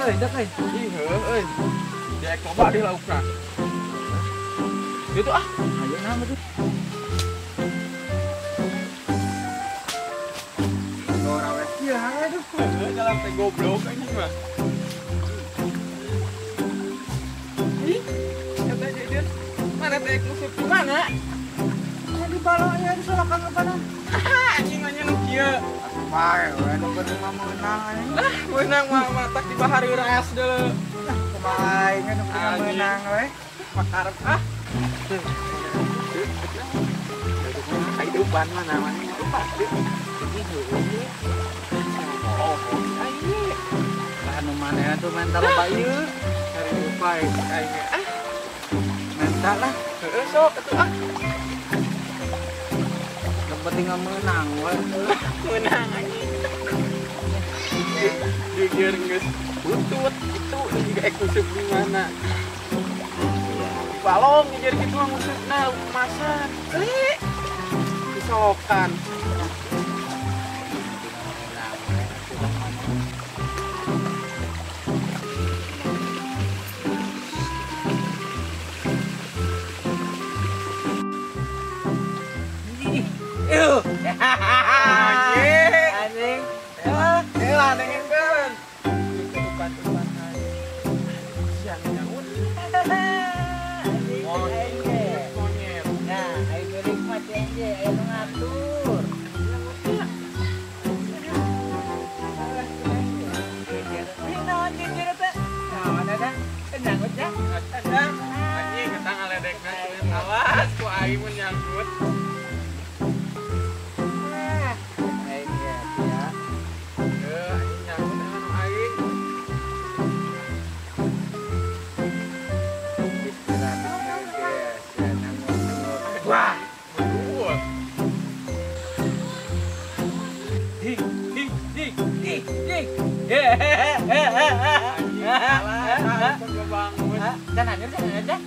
euy, dak euy. Ih heuh euy. Diek loba di laukna. Gitu ah. Ayo nama tuh. Ora weh. Ya aduh, jalan teh goblok anjing mah. Ih, kata jejer. Mana teh musuk di mana? Ya di baloknya di solokan ke mana? Anjing anjing nu kieu. Bae we nu penting mah meunang anjing. Ah, meunang mah matak di bahari ras deuleu. Kumaha aing nu penting meunang we. Makarep ah. Kehidupan mah namanya lupa. Oh, aing. Lah nu manehna tuh mental loba ieu. Cari lupa aing ah. Mental lah. Heeh sok atuh ah. Yang penting mah meunang we. Meunang anjing. Jujur geus butut itu juga eksklusif di mana. Balong ngejar gitu mah musuhna masak. Eh. Disokan. Yuh. Anjing. Anjing. Lah dengekeun. Tupan-tupan siang nyaut. Monyet, monyet. Nah, aing milik mah teh ge aya nu ngatur. Ini naon jujur teh? Naon ada? Nyanggut ya? Ada. Anjing ketang ngaledekna awas ku aing mun nyanggut. Aing ya, ya. Anjing nyanggut anu aing. Wah, betul. Hi hi hi hi hi. Jangan anjir, jangan aja.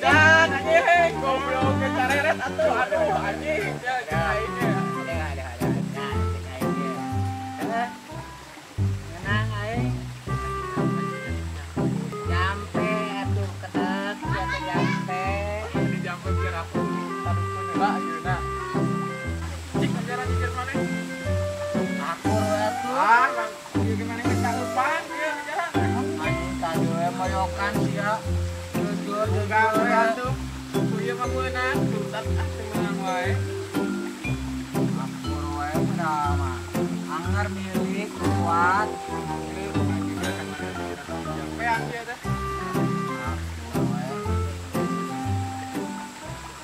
Jangan anjing, goblok kecareret atuh, aduh anjing, ya aing. Ada. Nah, cek aing ge. Menang aing. Jampe atuh ketek, ya teh jampe. Di jampe biar aku tadukun heula ayeuna. Cik ngajaran jujur maneh. Akur atuh. Ah, Bang, ieu ge maneh minta eupan ieu ngajaran. Anjing tadi we moyokan sia. Jujur gawe atuh. Ku ieu mah meunang, tuntat ah teu meunang wae. Akur we udah mah. Anger milik kuat. Anjing kan maneh jampean ieu teh. Akur we.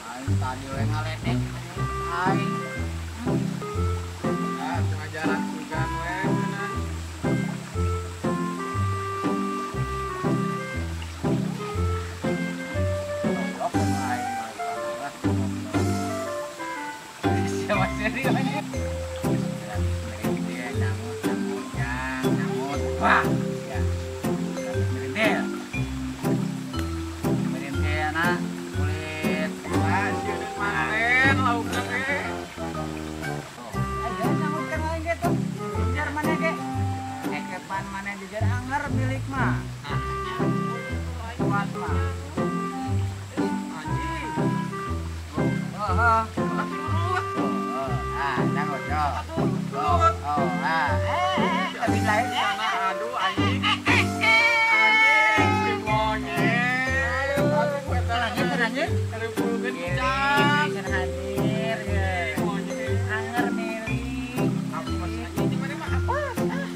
Aing tadi we ngaledek aing. Ah, teu ngajaran sugan we meunang. Goblok aing mah. Siapa sih ini? Nyanggut, nyanggut, nyanggut. Wah, ya. Merintil. Merintil na kulit. Wah, sieun manen laukna teh. Ayo nyanggut kan aing ge tuh. Jejer mana ge? Ekepan mana jejer anger milik mah. Kuat mah. Anjing. Oh, ah, nyanggut yo. Oh, ah, tapi lain sana aduh anjing. Anjing si monyet. Aduh eta Anjir, anjir. Karepulkeun pisan. Hadir ye. Monyet. Anger milik. Apa anjing di mana mah apa? Ah,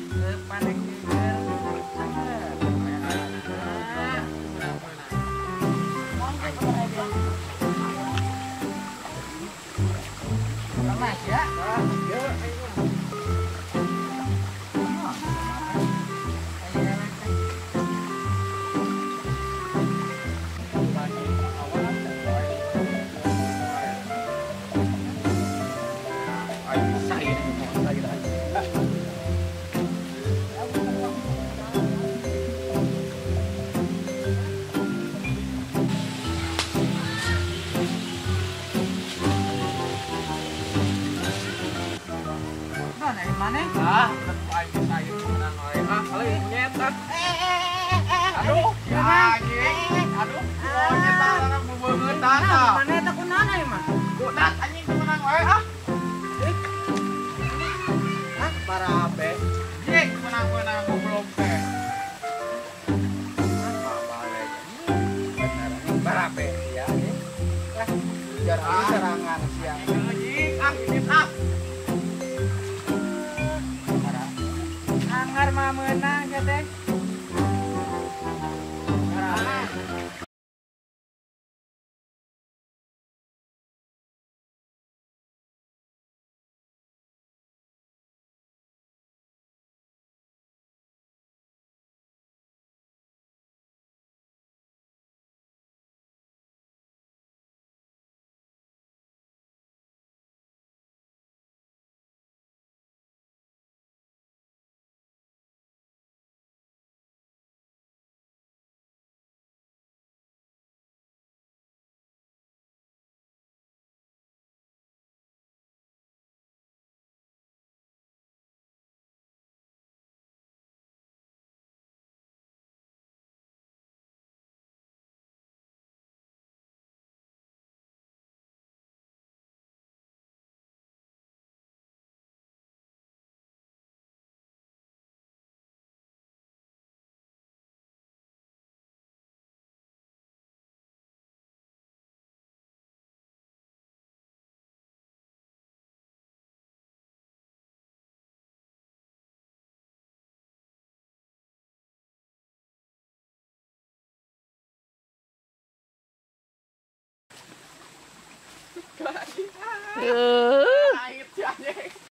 Panek jejer anger. Ah, menang-menang. Lemas ya. Ah, ieu aing mah. Oh, Naon ari maneh? Ah, aing saya menang wae. Ah, kalau monyet ah. Aduh, si anjing. Aduh, monyet ah bebeungeut ah. Maneh eta kunaon ari mah? Budak anjing menang wae ah. Ah, barabe. Jek menang-menang goblok teh. Bener anjing barabe ya anjing. Ah, jarang serangan siang. Anjing, ah ini ah. Anggar mah meunang sia teh.